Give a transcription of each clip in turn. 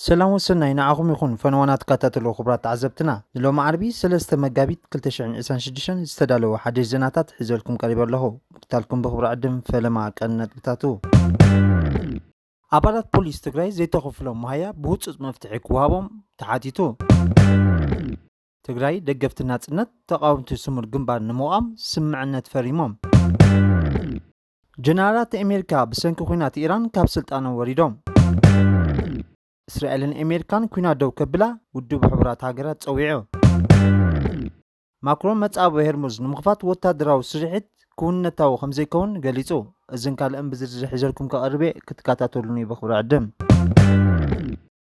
ሰላም ወሰናይ ንዓኹም ይኹን፣ ፈነዋና ትከታተሉ ክቡራት ተዓዘብትና። ንሎሚ ዓርቢ ሰለስተ መጋቢት ክልተ ሽሕን ዕስራን ሽዱሽተን ዝተዳለወ ሓደሽ ዜናታት ሒዘልኩም ቀሪበ ኣለኹ። ምክታልኩም ብኽብሪ ዕድም ፈለማ ቀን ነጥብታቱ። ኣባላት ፖሊስ ትግራይ ዘይተኸፍሎም መሃያ ብህፁፅ መፍትሒ ክወሃቦም ተሓቲቱ። ትግራይ ደገፍቲ ናፅነት፣ ተቃወምቲ ስሙር ግንባር ንምቋም ስምምዕነት ፈሪሞም። ጀነራላት ኣሜሪካ ብሰንኪ ኲናት ኢራን ካብ ስልጣኖም ወሪዶም። እስራኤልን ኣሜሪካን ኲናት ደው ከብላ ውድብ ሕቡራት ሃገራት ጸዊዑ። ማክሮን መጻብቦ ሄርሙዝ ንምኽፋት ወታደራዊ ስርሒት ክውንነታዊ ከም ዘይከውን ገሊጹ። እዝን ካልእን ብዝርዝር ሒዘልኩም ከቐርብ እየ፣ ክትከታተሉኒ ብኽብሪ ዕድም።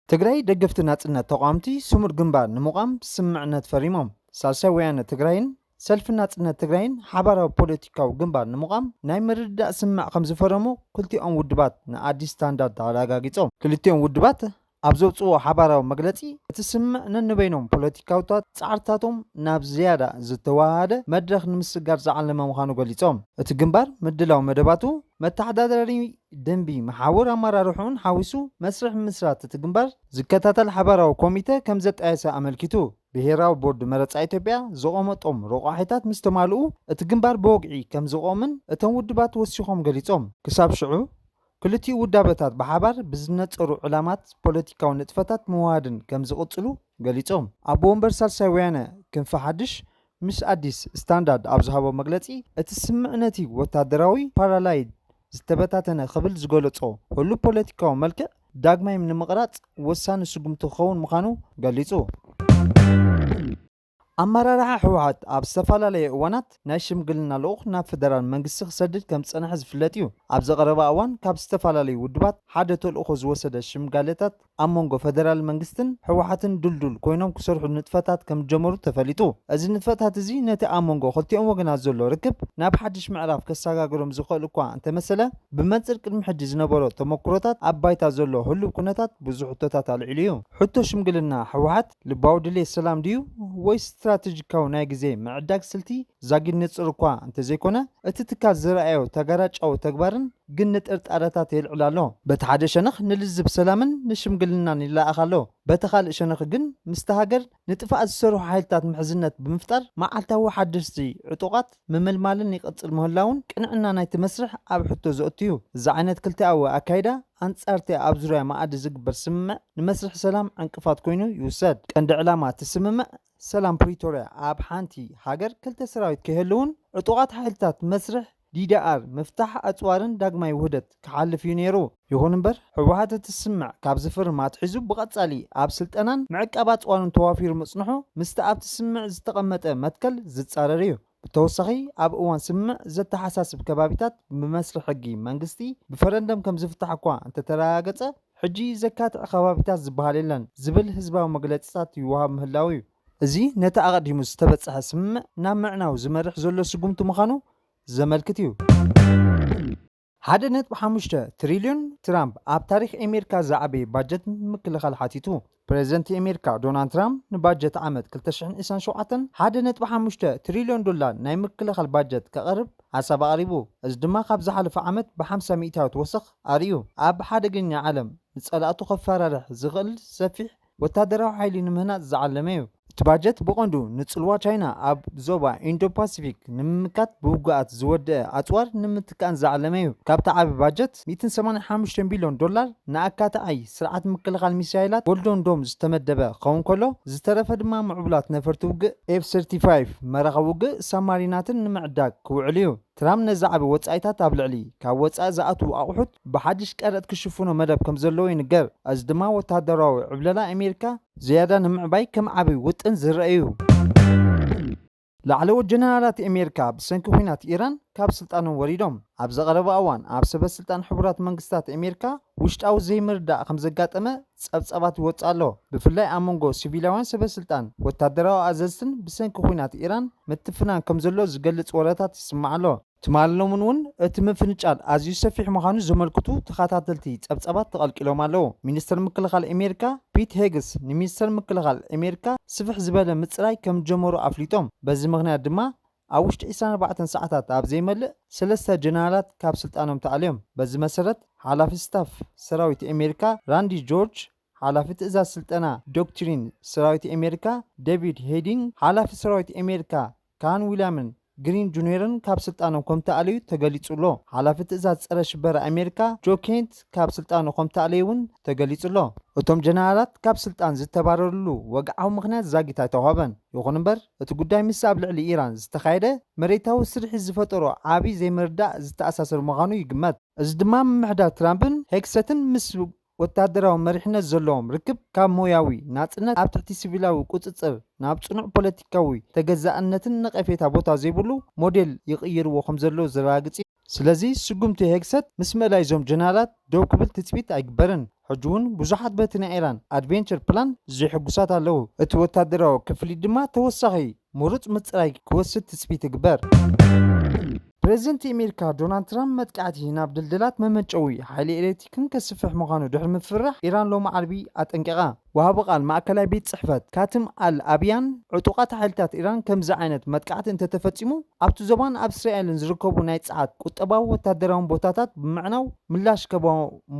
ትግራይ ደገፍቲ ናጽነት ተቓወምቲ ስሙር ግንባር ንምቋም ስምምዕነት ፈሪሞም። ሳልሳይ ወያነ ትግራይን ሰልፊ ናጽነት ትግራይን ሓባራዊ ፖለቲካዊ ግንባር ንምቋም ናይ ምርድዳእ ስምምዕ ከም ዝፈረሙ ክልቲኦም ውድባት ንኣዲስ ስታንዳርድ ኣረጋጊጾም። ክልቲኦም ውድባት ኣብ ዘውፅዎ ሓባራዊ መግለጺ፣ እቲ ስምምዕ ነንበይኖም ፖለቲካውታት ጻዕርታቶም ናብ ዝያዳ ዝተዋሃደ መድረኽ ንምስጋር ዝዓለመ ምዃኑ ገሊጾም። እቲ ግንባር ምድላው መደባቱ፣ መተሓዳደሪ ደንቢ፣ መሓውር ኣመራርሕኡን ሓዊሱ መስርሕ ምስራት እቲ ግንባር ዝከታተል ሓባራዊ ኮሚተ ከም ዘጣየሰ ኣመልኪቱ። ብሄራዊ ቦርድ መረጻ ኢትዮጵያ ዘቐመጦም ረቋሒታት ምስ ተማልኡ፣ እቲ ግንባር ብወግዒ ከም ዝቖምን እቶም ውድባት ወሲኾም ገሊጾም። ክሳብ ሽዑ፣ ክልቲኡ ውዳበታት ብሓባር ብዝነጸሩ ዕላማት ፖለቲካዊ ንጥፈታት ምውሃድን ከም ዝቕጽሉ ገሊጾም። ኣቦ ወንበር ሳልሳይ ወያነ ክንፈ ሓድሽ ምስ ኣዲስ ስታንዳርድ ኣብ ዝሃቦ መግለጺ፣ እቲ ስምምዕ ነቲ ወታደራዊ ፓራላይድ ዝተበታተነ ክብል ዝገለጾ ህሉው ፖለቲካዊ መልክዕ ዳግማይ ንምቕራጽ ወሳኒ ስጉምቲ ክኸውን ምዃኑ ገሊጹ። ኣመራርሓ ህወሓት ኣብ ዝተፈላለየ እዋናት ናይ ሽምግልና ልኡኽ ናብ ፈደራል መንግስቲ ክሰድድ ከም ዝጸንሐ ዝፍለጥ እዩ። ኣብዚ ቀረባ እዋን ካብ ዝተፈላለዩ ውድባት ሓደ ተልእኾ ዝወሰደ ሽምጋለታት ኣብ መንጎ ፈደራል መንግስትን ህወሓትን ድልዱል ኮይኖም ክሰርሑ ንጥፈታት ከም ዝጀመሩ ተፈሊጡ። እዚ ንጥፈታት እዚ ነቲ ኣብ መንጎ ክልቲኦም ወገናት ዘሎ ርክብ ናብ ሓድሽ ምዕራፍ ከሰጋግሮም ዝኽእል እኳ እንተመሰለ፣ ብመንጽር ቅድሚ ሕጂ ዝነበሮ ተመክሮታት ኣብ ባይታ ዘሎ ህሉው ኩነታት ብዙሕ ሕቶታት ኣልዒሉ እዩ። ሕቶ ሽምግልና ህወሓት ልባዊ ድሌት ሰላም ድዩ ወይስ ስትራቴጂካዊ ናይ ግዜ ምዕዳግ ስልቲ ዛጊድ ንጹር እኳ እንተዘይኮነ፣ እቲ ትካል ዝረኣዮ ተጋራጫዊ ተግባርን ግን ንጥርጣረታት የልዕል ኣሎ። በቲ ሓደ ሸነኽ ንልዝብ ሰላምን ንሽምግልናን ይለኣኽ ኣሎ። በቲ ካልእ ሸነኽ ግን ምስቲ ሃገር ንጥፍኣት ዝሰርሑ ሓይልታት ምሕዝነት ብምፍጣር መዓልታዊ ሓደሽቲ ዕጡቓት ምምልማልን ይቕጽል ምህላውን ቅንዕና ናይቲ መስርሕ ኣብ ሕቶ ዘእቱ እዩ። እዚ ዓይነት ክልቲኣዊ ኣካይዳ ኣንጻርቲ ኣብ ዙርያ መኣዲ ዝግበር ስምምዕ ንመስርሕ ሰላም ዕንቅፋት ኮይኑ ይውሰድ። ቀንዲ ዕላማ እቲ ስምምዕ ሰላም ፕሪቶርያ ኣብ ሓንቲ ሃገር ክልተ ሰራዊት ከይህልውን ዕጡቓት ሓይልታት መስርሕ ዲዲኣር ምፍታሕ ኣጽዋርን ዳግማይ ውህደት ክሓልፍ እዩ ነይሩ። ይኹን እምበር ህወሓት እቲ ስምምዕ ካብ ዝፍርም ኣትሒዙ ብቐጻሊ ኣብ ስልጠናን ምዕቃብ ኣጽዋርን ተዋፊሩ ምጽንሑ ምስቲ ኣብቲ ስምምዕ ዝተቐመጠ መትከል ዝጻረር እዩ። ብተወሳኺ ኣብ እዋን ስምምዕ ዘተሓሳስብ ከባቢታት ብመስርሕ ሕጊ መንግስቲ ብፈረንደም ከም ዝፍታሕ እኳ እንተተረጋገጸ፣ ሕጂ ዘካትዕ ከባቢታት ዝበሃል የለን ዝብል ህዝባዊ መግለጺታት ይወሃብ ምህላው እዩ። እዚ ነቲ ኣቐዲሙ ዝተበጽሐ ስምምዕ ናብ ምዕናው ዝመርሕ ዘሎ ስጉምቲ ምዃኑ ዘመልክት እዩ። ሓደ ነጥቢ ሓሙሽተ ትሪልዮን፣ ትራምፕ ኣብ ታሪኽ ኣሜሪካ ዝዓበየ ባጀት ምክልኻል ሓቲቱ። ፕሬዚደንት ኣሜሪካ ዶናልድ ትራምፕ ንባጀት ዓመት ክልተ ሽሕን ዕስራን ሸውዓተን ሓደ ነጥቢ ሓሙሽተ ትሪልዮን ዶላር ናይ ምክልኻል ባጀት ከቕርብ ሓሳብ ኣቕሪቡ። እዚ ድማ ካብ ዝሓለፈ ዓመት ብሓምሳ ሚእታዊት ወሰኽ ኣርእዩ። ኣብ ሓደገኛ ዓለም ንጸላእቱ ከፈራርሕ ዝኽእል ሰፊሕ ወታደራዊ ሓይሊ ንምህናጽ ዝዓለመ እዩ። እቲ ባጀት ብቐንዱ ንጽልዋ ቻይና ኣብ ዞባ ኢንዶ ፓሲፊክ ንምምካት ብውግኣት ዝወደአ ኣጽዋር ንምትካእን ዝዓለመ እዩ። ካብቲ ዓቢ ባጀት ሚእትን ሰማንያን ሓሙሽተን ቢልዮን ዶላር ንኣካታዓይ ስርዓት ምክልኻል ሚሳይላት ጎልዶን ዶም ዝተመደበ ክኸውን ከሎ፣ ዝተረፈ ድማ ምዕቡላት ነፈርቲ ውግእ ኤፍ ሰርቲፋይቭ፣ መራኸቢ ውግእ ሳብማሪናትን ንምዕዳግ ክውዕል እዩ። ትራምፕ ነዚ ዓቢ ወጻኢታት ኣብ ልዕሊ ካብ ወጻኢ ዝኣትዉ ኣቑሑት ብሓድሽ ቀረጥ ክሽፍኖ መደብ ከም ዘለዎ ይንገር። እዚ ድማ ወታደራዊ ዕብለላ ኣሜሪካ ዝያዳ ንምዕባይ ከም ዓቢ ውጥን ዝረአ እዩ። ላዕለዎት ጀነራላት ኣሜሪካ ብሰንኪ ኲናት ኢራን ካብ ስልጣኖም ወሪዶም። ኣብዚ ቀረባ እዋን ኣብ ሰበ ስልጣን ሕቡራት መንግስታት ኣሜሪካ ውሽጣዊ ዘይምርዳእ ከም ዘጋጠመ ጸብጻባት ይወጽእ ኣሎ። ብፍላይ ኣብ መንጎ ሲቪላውያን ሰበ ስልጣን፣ ወታደራዊ ኣዘዝትን ብሰንኪ ኲናት ኢራን ምትፍናን ከም ዘሎ ዝገልጽ ወረታት ይስማዕ ኣሎ። ትማሊ ሎምን እውን እቲ ምፍንጫል ኣዝዩ ሰፊሕ ምዃኑ ዘመልክቱ ተኸታተልቲ ጸብጻባት ተቐልቂሎም ኣለዉ። ሚኒስተር ምክልኻል ኣሜሪካ ፒት ሄግስ ንሚኒስተር ምክልኻል ኣሜሪካ ስፍሕ ዝበለ ምጽራይ ከም ጀመሩ ኣፍሊጦም። በዚ ምኽንያት ድማ ኣብ ውሽጢ ዕስራን ኣርባዕተን ሰዓታት ኣብ ዘይመልእ ሰለስተ ጀነራላት ካብ ስልጣኖም ተኣልዮም። በዚ መሰረት ሓላፊ ስታፍ ሰራዊት ኣሜሪካ ራንዲ ጆርጅ ሓላፊ ትእዛዝ ስልጠና ዶክትሪን ሰራዊት ኣሜሪካ ዴቪድ ሄዲንግ፣ ሓላፊ ሰራዊት ኣሜሪካ ካን ዊልያምን ግሪን ጁኒየርን ካብ ስልጣኖም ከም ተኣለዩ ተገሊጹ ኣሎ። ሓላፊ ትእዛዝ ጸረ ሽበራ ኣሜሪካ ጆ ኬንት ካብ ስልጣኑ ከም ተኣለዩ እውን ተገሊጹ ኣሎ። እቶም ጀነራላት ካብ ስልጣን ዝተባረሩሉ ወግዓዊ ምኽንያት ዛጊት ኣይተዋህበን። ይኹን እምበር፣ እቲ ጉዳይ ምስ ኣብ ልዕሊ ኢራን ዝተኻየደ መሬታዊ ስርሒት ዝፈጠሮ ዓቢ ዘይምርዳእ ዝተኣሳሰር ምዃኑ ይግመት። እዚ ድማ ምምሕዳር ትራምፕን ሄግሰትን ምስ ወታደራዊ መሪሕነት ዘለዎም ርክብ ካብ ሞያዊ ናጽነት ኣብ ትሕቲ ሲቪላዊ ቁጽጽር ናብ ጽኑዕ ፖለቲካዊ ተገዛእነትን ነቐፌታ ቦታ ዘይብሉ ሞዴል ይቕይርዎ ከም ዘለዉ ዘረጋግጽ እዩ። ስለዚ ስጉምቲ ሄግሰት ምስ ምእላይ እዞም ጀነራላት ደው ክብል ትጽቢት ኣይግበርን። ሕጂ እውን ብዙሓት በቲ ናይ ኢራን ኣድቬንቸር ፕላን ዘይሕጉሳት ኣለዉ። እቲ ወታደራዊ ክፍሊት ድማ ተወሳኺ ምሩጽ ምጽራይ ክወስድ ትጽቢት ይግበር። ፕሬዚደንት ኣሜሪካ ዶናልድ ትራምፕ መጥቃዕቲ ናብ ድልድላት መመንጨዊ ሓይሊ ኤሌክትሪክን ከስፍሕ ምዃኑ ድሕሪ ምፍርራሕ ኢራን ሎሚ ዓርቢ ኣጠንቂቓ። ወሃቢ ቃል ማእከላይ ቤት ጽሕፈት ካትም ኣል ኣብያን ዕጡቓት ሓይልታት ኢራን ከምዚ ዓይነት መጥቃዕቲ እንተተፈጺሙ ኣብቲ ዞባን ኣብ እስራኤልን ዝርከቡ ናይ ጸዓት ቁጠባዊ ወታደራውን ቦታታት ብምዕናው ምላሽ ከቦ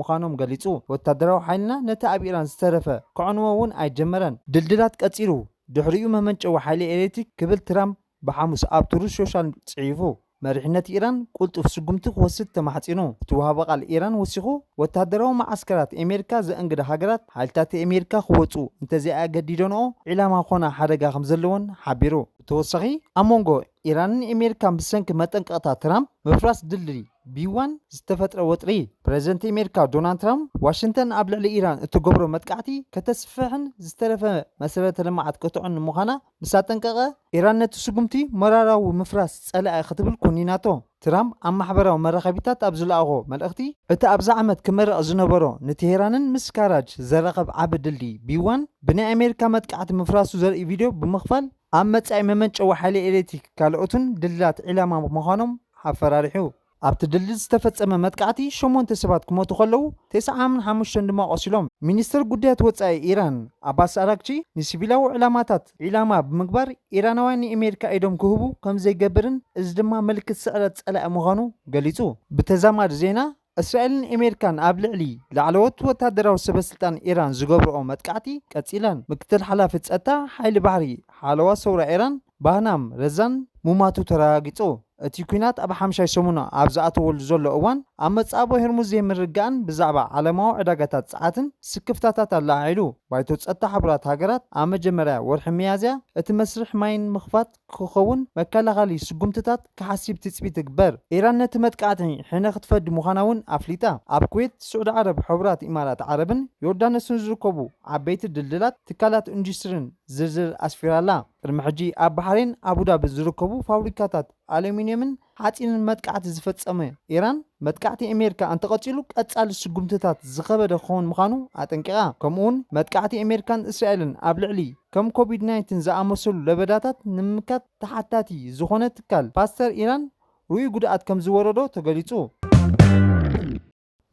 ምዃኖም ገሊጹ። ወታደራዊ ሓይልና ነቲ ኣብ ኢራን ዝተረፈ ከዕንዎ እውን ኣይጀመረን። ድልድላት ቀጺሉ ድሕሪኡ መመንጨዊ ሓይሊ ኤሌክትሪክ ክብል ትራምፕ ብሓሙስ ኣብ ትሩዝ ሶሻል ጽሒፉ። መሪሕነት ኢራን ቅልጡፍ ስጉምቲ ክወስድ ተማሕጺኑ። እቲ ወሃቢ ቃል ኢራን ወሲኹ፣ ወታደራዊ መዓስከራት ኣሜሪካ ዘእንግዳ ሃገራት ሓይልታት ኣሜሪካ ክወጹ እንተዘይኣገዲደንኦ ዒላማ ኮና ሓደጋ ከም ዘለወን ሓቢሩ። ብተወሳኺ ኣብ መንጎ ኢራንን ኣሜሪካን ብሰንኪ መጠንቀቕታ ትራምፕ ምፍራስ ድልድል ቢዋን ዝተፈጥረ ወጥሪ። ፕሬዚደንት ኣሜሪካ ዶናልድ ትራምፕ ዋሽንግተን ኣብ ልዕሊ ኢራን እትገብሮ መጥቃዕቲ ከተስፍሕን ዝተረፈ መሰረተ ልምዓት ክትዕኑ ምዃና ምስ ኣጠንቀቐ፣ ኢራን ነቲ ስጉምቲ መራራዊ ምፍራስ ጸላኢ ክትብል ኮኒናቶ። ትራምፕ ኣብ ማሕበራዊ መራኸቢታት ኣብ ዝለኣኾ መልእኽቲ፣ እቲ ኣብዛ ዓመት ክመረቕ ዝነበሮ ንቴሄራንን ምስ ካራጅ ዘራኸብ ዓቢ ድልድል ቢዋን ብናይ ኣሜሪካ መጥቃዕቲ ምፍራሱ ዘርኢ ቪድዮ ብምኽፋል፣ ኣብ መጻኢ መመንጨዊ ሓይሊ ኤሌክትሪክ ካልኦትን ድልድላት ዒላማ ምዃኖም ኣፈራሪሑ። ኣብቲ ድልድል ዝተፈጸመ መጥቃዕቲ ሸሞንተ ሰባት ክሞቱ ከለዉ፣ ተስዓን ሓሙሽተን ድማ ቆሲሎም። ሚኒስትር ጉዳያት ወጻኢ ኢራን ኣባስ ኣራግቺ ንሲቪላዊ ዕላማታት ዒላማ ብምግባር ኢራናውያን ንኣሜሪካ ኢዶም ክህቡ ከም ዘይገብርን እዚ ድማ ምልክት ስዕረት ጸላኢ ምዃኑ ገሊጹ። ብተዛማዲ ዜና፣ እስራኤልን ኣሜሪካን ኣብ ልዕሊ ላዕለዎት ወታደራዊ ሰበስልጣን ኢራን ዝገብርኦ መጥቃዕቲ ቀጺለን። ምክትል ሓላፊ ጸጥታ ሓይሊ ባሕሪ ሓለዋ ሰውራ ኢራን ባህናም ረዛን ሙማቱ ተረጋጊጹ። እቲ ኲናት ኣብ ሓምሻይ ሰሙኑ ኣብ ዝኣተወሉ ዘሎ እዋን፣ ኣብ መጻብቦ ሆርሙዝ ዘይምርግጋእን ብዛዕባ ዓለማዊ ዕዳጋታት ጸዓትን ስክፍታታት ኣለዓዒሉ። ባይቶ ጸጥታ ሕቡራት ሃገራት ኣብ መጀመርያ ወርሒ ሚያዝያ እቲ መስርሕ ማይን ምኽፋት ክኸውን መከላኸሊ ስጉምትታት ክሓስብ ትጽቢት ትግበር። ኢራን ነቲ መጥቃዕቲ ሕነ ክትፈዲ ምዃና እውን ኣፍሊጣ። ኣብ ኩዌት፣ ስዑዲ ዓረብ፣ ሕቡራት ኢማራት ዓረብን ዮርዳኖስን ዝርከቡ ዓበይቲ ድልድላት ትካላት ኢንዱስትሪን ዝርዝር ኣስፊራላ። ቅድሚ ሕጂ ኣብ ባሕሬን ኣቡዳቢ ዝርከቡ ፋብሪካታት ኣሉሚንየምን ሓጺንን መጥቃዕቲ ዝፈጸመ ኢራን፣ መጥቃዕቲ ኣሜሪካ እንተቐጺሉ ቀጻሊ ስጉምትታት ዝኸበደ ክኸውን ምዃኑ ኣጠንቂቓ። ከምኡውን መጥቃዕቲ ኣሜሪካን እስራኤልን ኣብ ልዕሊ ከም ኮቪድ ናይንቲን ዝኣመሰሉ ለበዳታት ንምምካት ተሓታቲ ዝኾነ ትካል ፓስተር ኢራን ርኡይ ጉድኣት ከም ዝወረዶ ተገሊጹ።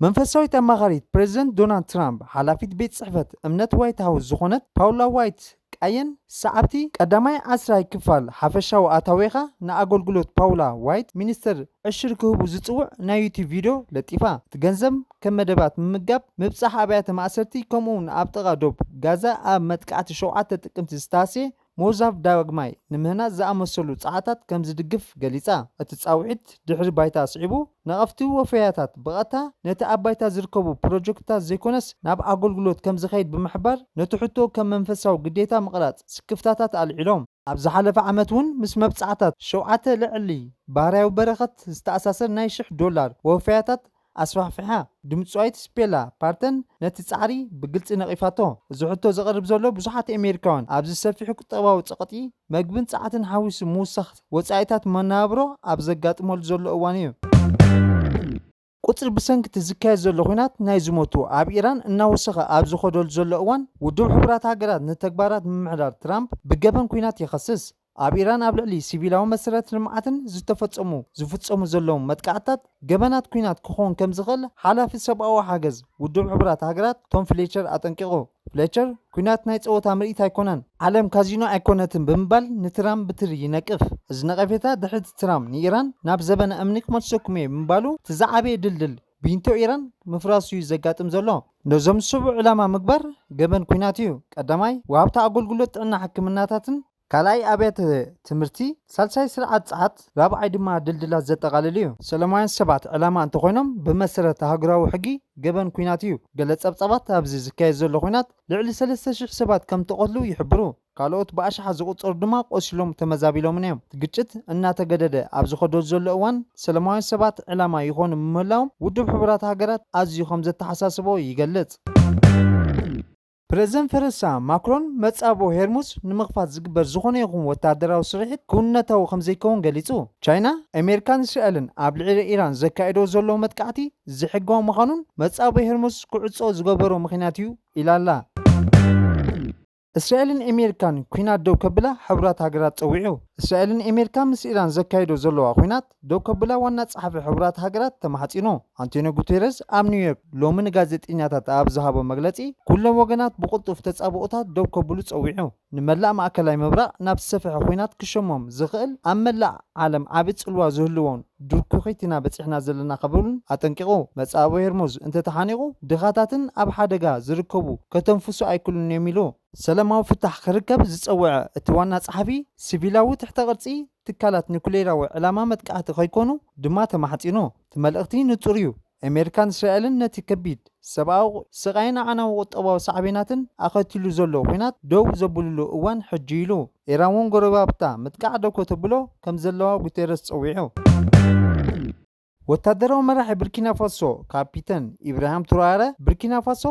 መንፈሳዊት ኣማኻሪት ፕሬዚደንት ዶናልድ ትራምፕ፣ ሓላፊት ቤት ጽሕፈት እምነት ዋይት ሃውስ ዝኾነት ፓውላ ዋይት ቃየን፣ ሰዓብቲ ቀዳማይ ዓስራይ ክፋል ሓፈሻዊ ኣታዊኻ ንኣገልግሎት ፓውላ ዋይት ሚኒስተር ዕሽር ክህቡ ዝጽውዕ ናይ ዩቲዩብ ቪድዮ ለጢፋ። እቲ ገንዘብ ከም መደባት ምምጋብ፣ ምብጻሕ ኣብያተ ማእሰርቲ፣ ከምኡውን ኣብ ጥቓ ዶብ ጋዛ ኣብ መጥቃዕቲ ሸውዓተ ጥቅምቲ ዝተሃስየ ሞዛቭ ዳግማይ ንምህናጽ ዝኣመሰሉ ጻዕታት ከም ዝድግፍ ገሊጻ። እቲ ጻውዒት ድሕሪ ባይታ ኣስዒቡ፣ ነቐፍቲ ወፈያታት ብቐጥታ ነቲ ኣብ ባይታ ዝርከቡ ፕሮጀክትታት ዘይኮነስ፣ ናብ ኣገልግሎት ከም ዝኸይድ ብምሕባር፣ ነቲ ሕቶ ከም መንፈሳዊ ግዴታ ምቕራጽ ስክፍታታት ኣልዒሎም። ኣብ ዝሓለፈ ዓመት እውን ምስ መብጻዕታት ሸውዓተ ልዕሊ ባህርያዊ በረኸት ዝተኣሳሰር ናይ ሽሕ ዶላር ወፈያታት ኣስፋሕፊሓ። ድምጻዊት ስፔላ ፓርተን ነቲ ጻዕሪ ብግልጺ ነቒፋቶ። እዚ ሕቶ ዘቕርብ ዘሎ ብዙሓት ኣሜሪካውያን ኣብዚ ሰፊሕ ቁጠባዊ ጸቕጢ፣ መግብን ጸዓትን ሓዊሱ ምውሳኽ ወጻኢታት መነባብሮ ኣብ ዘጋጥመሉ ዘሎ እዋን እዩ። ቁጽሪ ብሰንኪ እቲ ዝካየድ ዘሎ ኲናት ናይ ዝሞቱ ኣብ ኢራን እናወሰኸ ኣብ ዝኸደሉ ዘሎ እዋን፣ ውድብ ሕቡራት ሃገራት ንተግባራት ምምሕዳር ትራምፕ ብገበን ኲናት ይኸስስ። ኣብ ኢራን ኣብ ልዕሊ ሲቪላዊ መሰረት ልምዓትን ዝተፈጸሙ ዝፍጸሙ ዘለዉ መጥቃዕትታት ገበናት ኲናት ክኸውን ከም ዝኽእል ሓላፊ ሰብኣዊ ሓገዝ ውድብ ሕቡራት ሃገራት ቶም ፍሌቸር ኣጠንቂቑ። ፍሌቸር፣ "ኲናት ናይ ጸወታ ምርኢት ኣይኮነን፣ ዓለም ካዚኖ ኣይኮነትን" ብምባል ንትራምፕ ብትሪ ይነቅፍ። እዚ ነቐፌታ ድሕሪ እቲ ትራምፕ ንኢራን ናብ ዘበነ እምኒ ክመልሰኩም እየ ብምባሉ፣ እቲ ዝዓበየ ድልድል ብይንቶ ኢራን ምፍራሱ እዩ ዘጋጥም ዘሎ። ነዞም ስቡዕ ዕላማ ምግባር ገበን ኩናት እዩ። ቀዳማይ፣ ወሃብቲ ኣገልግሎት ጥዕና ሕክምናታትን ካልኣይ ኣብያተ ትምህርቲ፣ ሳልሳይ ስርዓት ጸዓት፣ ራብዓይ ድማ ድልድላት ዘጠቓልል እዩ። ሰላማውያን ሰባት ዕላማ እንተኾይኖም ብመሰረት ሃገራዊ ሕጊ ገበን ኩናት እዩ። ገለ ጸብጻባት ኣብዚ ዝካየድ ዘሎ ኩናት ልዕሊ ሰለስተ ሽሕ ሰባት ከም ተቐትሉ ይሕብሩ። ካልኦት ብኣሽሓት ዝቑጸሩ ድማ ቆሲሎም ተመዛቢሎምን እዮም። እቲ ግጭት እናተገደደ ኣብ ዝኸደሉ ዘሎ እዋን ሰላማውያን ሰባት ዕላማ ይኾኑ ምህላዎም ውድብ ሕቡራት ሃገራት ኣዝዩ ከም ዘተሓሳስቦ ይገልጽ። ፕረዚደንት ፈረንሳ ማክሮን መጻቦ ሄርሙዝ ንምኽፋት ዝግበር ዝኾነ ይኹን ወታደራዊ ስርሒት ክውንነታዊ ከም ዘይከውን ገሊጹ። ቻይና፣ ኣሜሪካን እስራኤልን ኣብ ልዕሊ ኢራን ዘካየዶ ዘሎ መጥቃዕቲ ዘይሕጋዊ ምዃኑን መጻቦ ሄርሙዝ ክዕጾ ዝገበሮ ምኽንያት እዩ ኢላ ኣላ። እስራኤልን ኣሜሪካን ኲናት ደው ከብላ ሕቡራት ሃገራት ጸዊዑ። እስራኤልን ኣሜሪካ ምስ ኢራን ዘካየዶ ዘለዋ ኲናት ደው ከብላ ዋና ጸሓፊ ሕቡራት ሃገራት ተማሕጺኑ። ኣንቶኒዮ ጉቴረስ ኣብ ኒውዮርክ ሎሚ ንጋዜጠኛታት ኣብ ዝሃቦ መግለጺ፣ ኩሎም ወገናት ብቕልጡፍ ተጻብኦታት ደው ከብሉ ጸዊዑ። ንመላእ ማእከላይ ምብራቕ ናብ ዝሰፍሐ ኲናት ክሸሞም ዝኽእል ኣብ መላእ ዓለም ዓቢ ጽልዋ ዝህልዎን ድርኩኺት ኢና በጺሕና ዘለና ክብሉን ኣጠንቂቑ። መጻብቦ ሄርሙዝ እንተተሓኒቑ ድኻታትን ኣብ ሓደጋ ዝርከቡ ከተንፍሱ ኣይክእሉን እዮም ኢሉ። ሰላማዊ ፍታሕ ክርከብ ዝጸውዐ እቲ ዋና ጸሓፊ፣ ሲቪላዊ ትሕተ ቅርጺ ትካላት ኒኩሌራዊ ዕላማ መጥቃዕቲ ከይኮኑ ድማ ተማሕጺኑ። እቲ መልእኽቲ ንጹር እዩ። ኣሜሪካን እስራኤልን ነቲ ከቢድ ሰብኣዊ ስቓይን ኣዕናዊ ቁጠባዊ ሳዕቤናትን ኣኸቲሉ ዘሎ ኲናት ደው ዘብልሉ እዋን ሕጂ ኢሉ። ኢራን እውን ጎረባብታ ምጥቃዕ ደው ከተብሎ ከም ዘለዋ ጉቴረስ ጸዊዑ። ወታደራዊ መራሒ ብርኪና ፋሶ ካፒተን ኢብራሂም ትራረ ብርኪና ፋሶ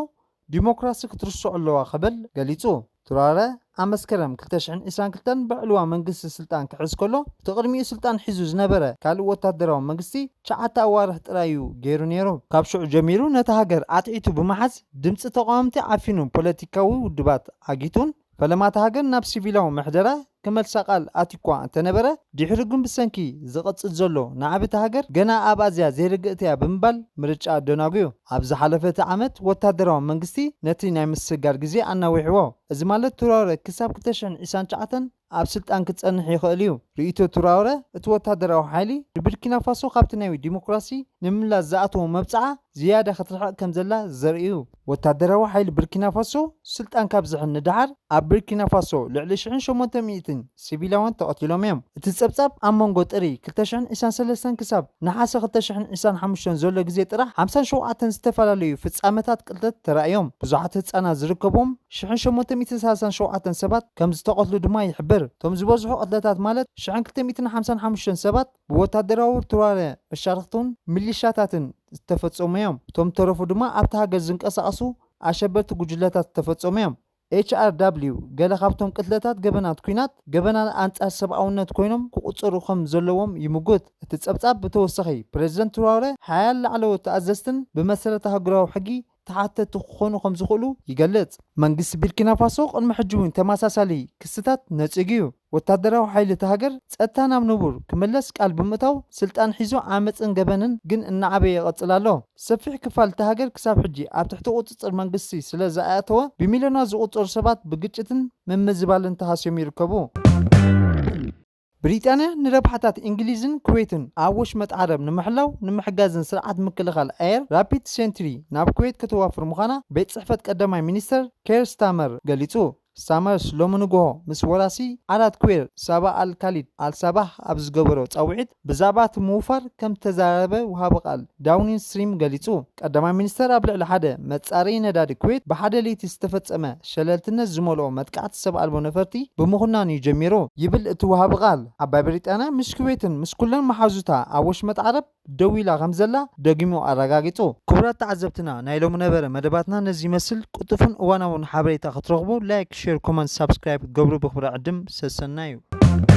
ዲሞክራሲ ክትርስዖ ኣለዋ ክብል ገሊጹ። ትራረ ኣብ መስከረም ክልተ ሽሕን ዕስራን ክልተን ብዕልዋ መንግስቲ ስልጣን ክሕዝ ከሎ፣ እቲ ቅድሚኡ ስልጣን ሒዙ ዝነበረ ካልእ ወታደራዊ መንግስቲ ትሽዓተ ኣዋርሕ ጥራይ እዩ ገይሩ ነይሩ። ካብ ሽዑ ጀሚሩ ነታ ሃገር ኣትዒቱ ብምሓዝ ድምፂ ተቃወምቲ ዓፊኑን ፖለቲካዊ ውድባት ዓጊቱን ፈለማ እታ ሃገር ናብ ሲቪላዊ ምሕደራ ክመልሳ ቃል ኣትዩ እኳ እንተነበረ፣ ድሕሪ ግን ብሰንኪ ዝቐጽል ዘሎ ናዕቢ እታ ሃገር ገና ኣብ ኣዝያ ዘይርግእቲ እያ ብምባል ምርጫ ኣደናጉዩ። ኣብ ዝሓለፈ እቲ ዓመት ወታደራዊ መንግስቲ ነቲ ናይ ምስግጋር ግዜ ኣናዊሕዎ። እዚ ማለት ትራውረ ክሳብ ክልተ ሽሕን ዕስራን ትሽዓተን ኣብ ስልጣን ክጸንሕ ይኽእል እዩ። ርእይቶ ትራውረ፣ እቲ ወታደራዊ ሓይሊ ንቡርኪና ፋሶ ካብቲ ናይ ዲሞክራሲ ንምምላስ ዝኣተዎ መብጽዓ ዝያዳ ክትርሕቕ ከም ዘላ ዘርኢ እዩ። ወታደራዊ ሓይሊ ቡርኪና ፋሶ ስልጣን ካብ ዝሕዝ ንደሓር ኣብ ቡርኪና ፋሶ ልዕሊ ሽሕን ሸሞንተ ሚእትን ሲቪላውያን ተቐቲሎም እዮም። እቲ ጸብጻብ ኣብ መንጎ ጥሪ ክልተ ሽሕን ዕስራን ሰለስተን ክሳብ ነሓሰ ክልተ ሽሕን ዕስራን ሓሙሽተን ዘሎ ግዜ ጥራሕ ሓምሳን ሸውዓተን ዝተፈላለዩ ፍጻመታት ቅትለት ተራእዮም። ብዙሓት ህጻናት ዝርከብዎም ሽሕን ሸሞንተ ሚእትን ሰላሳን ሸውዓተን ሰባት ከም ዝተቐትሉ ድማ ይሕብር። እቶም ዝበዝሑ ቅትለታት ማለት ሽሕን ክልተ ሚእትን ሓምሳን ሓሙሽተን ሰባት ብወታደራዊ ትራውረ መሻርኽቱን ሚሊሻታትን ዝተፈጸሙ እዮም። እቶም ዝተረፉ ድማ ኣብቲ ሃገር ዝንቀሳቐሱ ኣሸበርቲ ጉጅለታት ዝተፈጸሙ እዮም። ኤች ኣር ዳብሊው፣ ገለ ካብቶም ቅትለታት ገበናት ኲናት፣ ገበናት ኣንጻር ሰብኣውነት ኮይኖም ክቑጸሩ ከም ዘለዎም ይምጉት። እቲ ጸብጻብ ብተወሳኺ፣ ፕረዚደንት ትራውረ ሓያል ላዕለዎት ተኣዘዝትን ብመሰረት ኣህጉራዊ ሕጊ ተሓተቲ ክኾኑ ከም ዝኽእሉ ይገልጽ። መንግስቲ ቡርኪና ፋሶ ቅድሚ ሕጂ እውን ተመሳሳሊ ክስታት ነጺጉ እዩ። ወታደራዊ ሓይሊ እታ ሃገር ጸጥታ ናብ ንቡር ክምለስ ቃል ብምእታው፣ ስልጣን ሒዙ ዓመጽን ገበንን ግን እናዓበየ ይቐጽል ኣሎ። ሰፊሕ ክፋል እታ ሃገር ክሳብ ሕጂ ኣብ ትሕቲ ቁጽጽር መንግስቲ ስለ ዝኣተወ፣ ብሚልዮናት ዝቑጸሩ ሰባት ብግጭትን ምምዝባልን ተሃስዮም ይርከቡ። ብሪጣንያ ንረብሓታት እንግሊዝን ኩዌትን ኣብ ወሽመጥ ዓረብ ንምሕላው ንምሕጋዝን ስርዓት ምክልኻል ኣየር ራፒድ ሴንትሪ ናብ ኩዌት ከተዋፍር ምዃና ቤት ጽሕፈት ቀዳማይ ሚኒስተር ኬር ስታመር ገሊጹ። ስታመርስ ሎሚ ንግሆ ምስ ወራሲ ዓራት ኩዌር ሳባ ኣል ካሊድ ኣል ሳባህ ኣብ ዝገበሮ ጻውዒት ብዛዕባ እቲ ምውፋር ከም ዝተዛረበ ወሃቢ ቃል ዳውኒንግ ስትሪም ገሊጹ። ቀዳማይ ሚኒስተር ኣብ ልዕሊ ሓደ መጻረዪ ነዳዲ ኩዌት ብሓደ ለይቲ ዝተፈጸመ ሸለልትነት ዝመልኦ መጥቃዕቲ ሰብ ኣልቦ ነፈርቲ ብምኹናን እዩ ጀሚሩ ይብል እቲ ወሃቢ ቃል። ዓባይ ብሪጣንያ ምስ ኩዌትን ምስ ኩለን መሓዙታ ኣብ ወሽመጥ ዓረብ ደው ኢላ ከም ዘላ ደጊሙ ኣረጋጊጹ። ክቡራት ተዓዘብትና፣ ናይ ሎሚ ነበረ መደባትና ነዚ ይመስል። ቅልጡፍን እዋናውን ሓበሬታ ክትረኽቡ ላይክ፣ ሼር፣ ኮመንት፣ ሳብስክራይብ ክትገብሩ ብኽብሪ ዕድም ሰሰና እዩ።